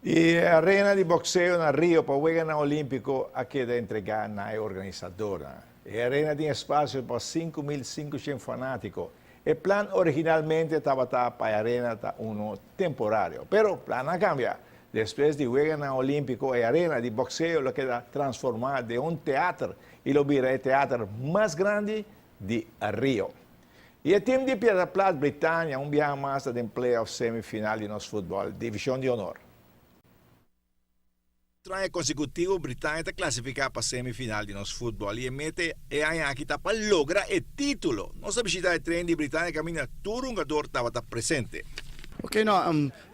E arena di boxeo na Rio pa Weganan Olimpico a keda entrega na e organisadornan. E arena tin espacio pa 5500 fanatico. E plan originalmente tabata pa e arena ta uno temporario, pero plan a cambia. Despues di Weganan Olimpico e arena di boxeo lo keda transforma den un teater y lo bira e teater mas grandi di Rio. Y e team di Piedra Plat Britannia un biaha mas ta den playoff semifinal di nos futbol Division di Honor. Otro aña consecutivo Britannia ta clasifica pa semifinal di nos futbol y e meta e aña aki ta pa logra e titulo. Nos a bishita e train di Britannia caminda tur hungador tabata presente. Ok no,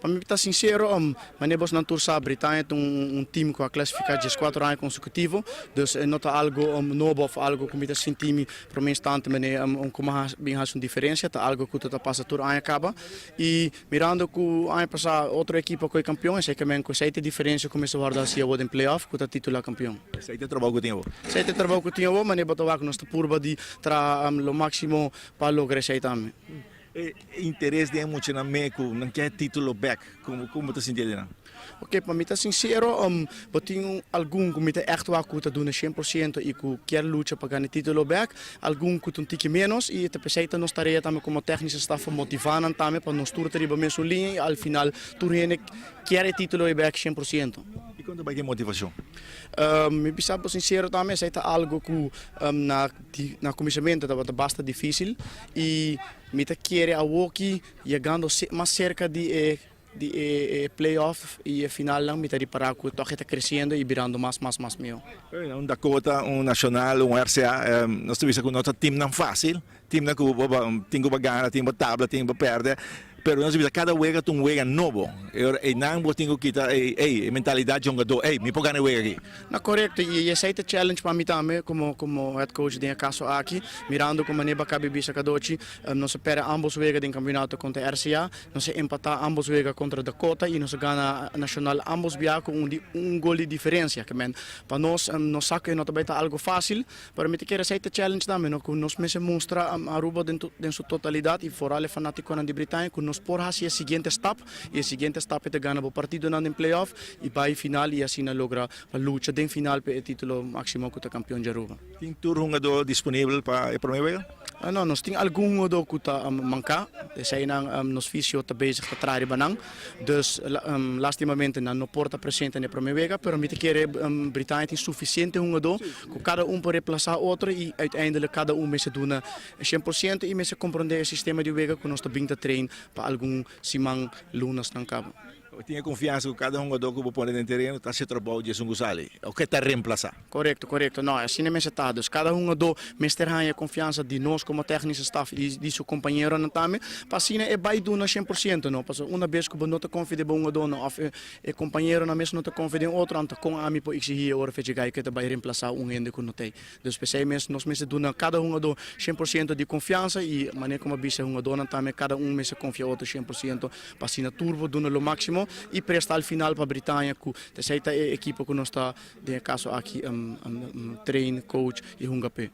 Pa mi ta sincero, manera bosnan tur sa, Britannia ta un team cu a clasifica diescuatro aña consecutivo, dus e no ta algo nobo of algo cu mi ta sinti mi prome instante manera como a bin haci un diferencia, ta algo cu ta pasa tur aña caba. Y mirando cu aña pasa otro ekipo a coge campeon, esey ke men cu esey ta e diferencia cu mester wordo haci awor den playoff cu ta titula campeon. Esey ta e trabou cu tin awor? Esey ta e trabou cu tin awor, manera bo ta wak nos ta purba di traha lo maximo pa logra esey tambe. E interes den e muchanan mee ku nan ke titulo bek, kon bo ta sinti den nan? Ok, pa mi ta sinsero, bo tin algun ku mi ta ègt wak ku ta duna 100% i ku kier lucha pa gana e titulo bek, algun ku ta un tiki ménos i ta p'esei ta nos tarea tambe komo tèknische staf pa motivá nan tambe pa nos tur ta riba mesun liña i al final tur hende kier e titulo ei bek 100%. I kon ta bai ku e motivashon? Mi bisa bo sinsero tambe esei ta algu ku na na kuminsamentu tabata basta difísil i mi ta kere awoki yegando mas serka di e di e playoff i e finalnan mi ta ripará ku tòg e ta kresiendo i birando mas mas mas mihó. Un Dakota, un Nacional, un RCA, nos ta bisa ku no ta timnan fásil, timnan ku bo tin ku bo gana, tin ku bo tabla, tin ku bo pèrdè. Pero nos a bisa cada wega ta un wega nobo. E ora einan bo tin cu kita ey, ey, e mentalidad di hungador, ey, mi por gana e wega aki. No, corecto. Y esey ta challenge pa mi tambe como como head coach den e caso aki. Mirando cu manera bo a caba bisa Cadochi, nos a perde ambos wega den campeonato contra RCA, nos a empata ambos wega contra Dakota y nos a gana Nacional ambos bia cu un di un gol di diferencia. Ke men, pa nos, nos sa cu e no ta bay ta algo facil, Pero mi ta kere esei ta challenge tambe no, ku nos mester mustra Aruba den su totalidat i foral e fanatikonan di Britaña ku nos por hasi e siguiente stap i e siguiente stap e ta gana bo partidonan den playoff i bai final i asina logra pa lucha den final pa e titulo maximo ku ta kampion di Aruba. Tin tur hungadó disponibel pa e prome wega? No, nos tin algun hungadó ku ta manká, eseinan nos fisio ta bezig ta traha riba nan. Dus lastimamente nan no por ta presente na e prome wega, pero mi ta kere Britaña tin sufisiente hungadó ku kada un por replasá otro i uiteindelijk kada un mester duna 100% i mester komprondé e sistema di wega ku nos ta bin ta train pa algun siman, lunasnan kaba. Bo tin e konfiansa ku kada hungadó ku bo pone den tereno ta hasi e trabou di esun ku sali o ke ta remplasá? Korekto, korekto. No, asina mester ta. Dus kada hungadó mester haña e konfiansa di nos komo tèknische staf i di su kompañeronan tambe, pa asina e bai duna 100%, no. Pasobra una bes ku bo no ta konfia den bo hungadónan òf e kompañeronan mes no ta konfia den otro, anto kon ami por eksigí e ora fecha gai ku e ta bai remplasá un hende ku no t'ei? Dus p'esei mes nos mester duna kada hungadó 100% di konfiansa i manera komo a bisa e hungadónan tambe kada un mester konfia otro 100% pa asina tur por duna lo máksimo i presta al final pa Britaña ku t'esei ta e ekipo ku nos ta Den e kaso aki train, coach i hunga p'e.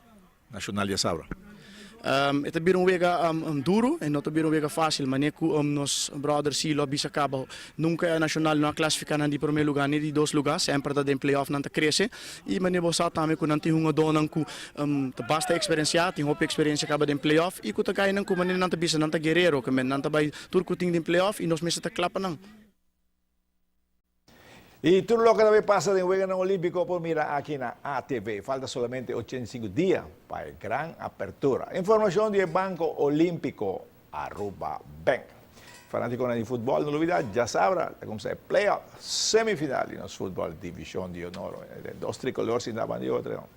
Nacional di Asabra. E ta bira un wega duru, e no ta bira un wega fácil, manera ku nos brother Silo a bisa kaba, nunka Nacional no a klasifiká nan di promé lugá ni di dos lugá, semper ta den playoff nan ta krese i manera bo sa tambe ku nan tin hungadónan ku ta basta eksperensiá, tin hopi eksperensia kaba den playoff i ku ta kai nan ku manera nan ta bisa nan ta guerero, ke men nan ta bai tur ku tin den playoff i nos mester ta kla pa nan. Y tur loke ta bay pasa den Weganan Olimpico por mira aki na ATV. Falta solamente 85 dia pa e gran apertura. Informacion di e Banco Olimpico Aruba Bank. Fanaticonan di futbol no lubida djasabra ta cuminsa e playoff semifinal di nos futbol Division di Honor. Dos tricolor sinta banda di otro.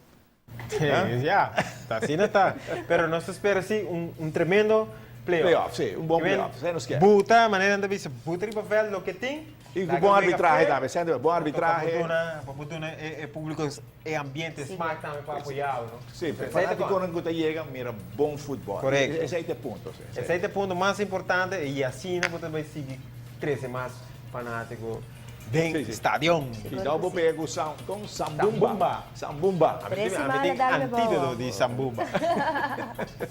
Ya, ta asina ta. Pero nos ta spera si un un tremendo playoff. Playoff, si, un bon playoff. Esei nos kier. Buta, manera nan ta bisa, buta riba veld loke tin. I ku bon arbitrahe tambe, sènte bon arbitrahe. Pa bo duna e públiko e ambiente, smak tambe pa apoyá bo, no? Si, fanátikonan ku ta yega mira bon futbòl. Korekto. Esei ta e punto, si. Esei ta e punto mas importante i asina bo ta bai sigui trese mas fanátiko. Den stadion. Si no bo pega ku kon sambumba. Sambumba. Ami tin antidoto di sambumba.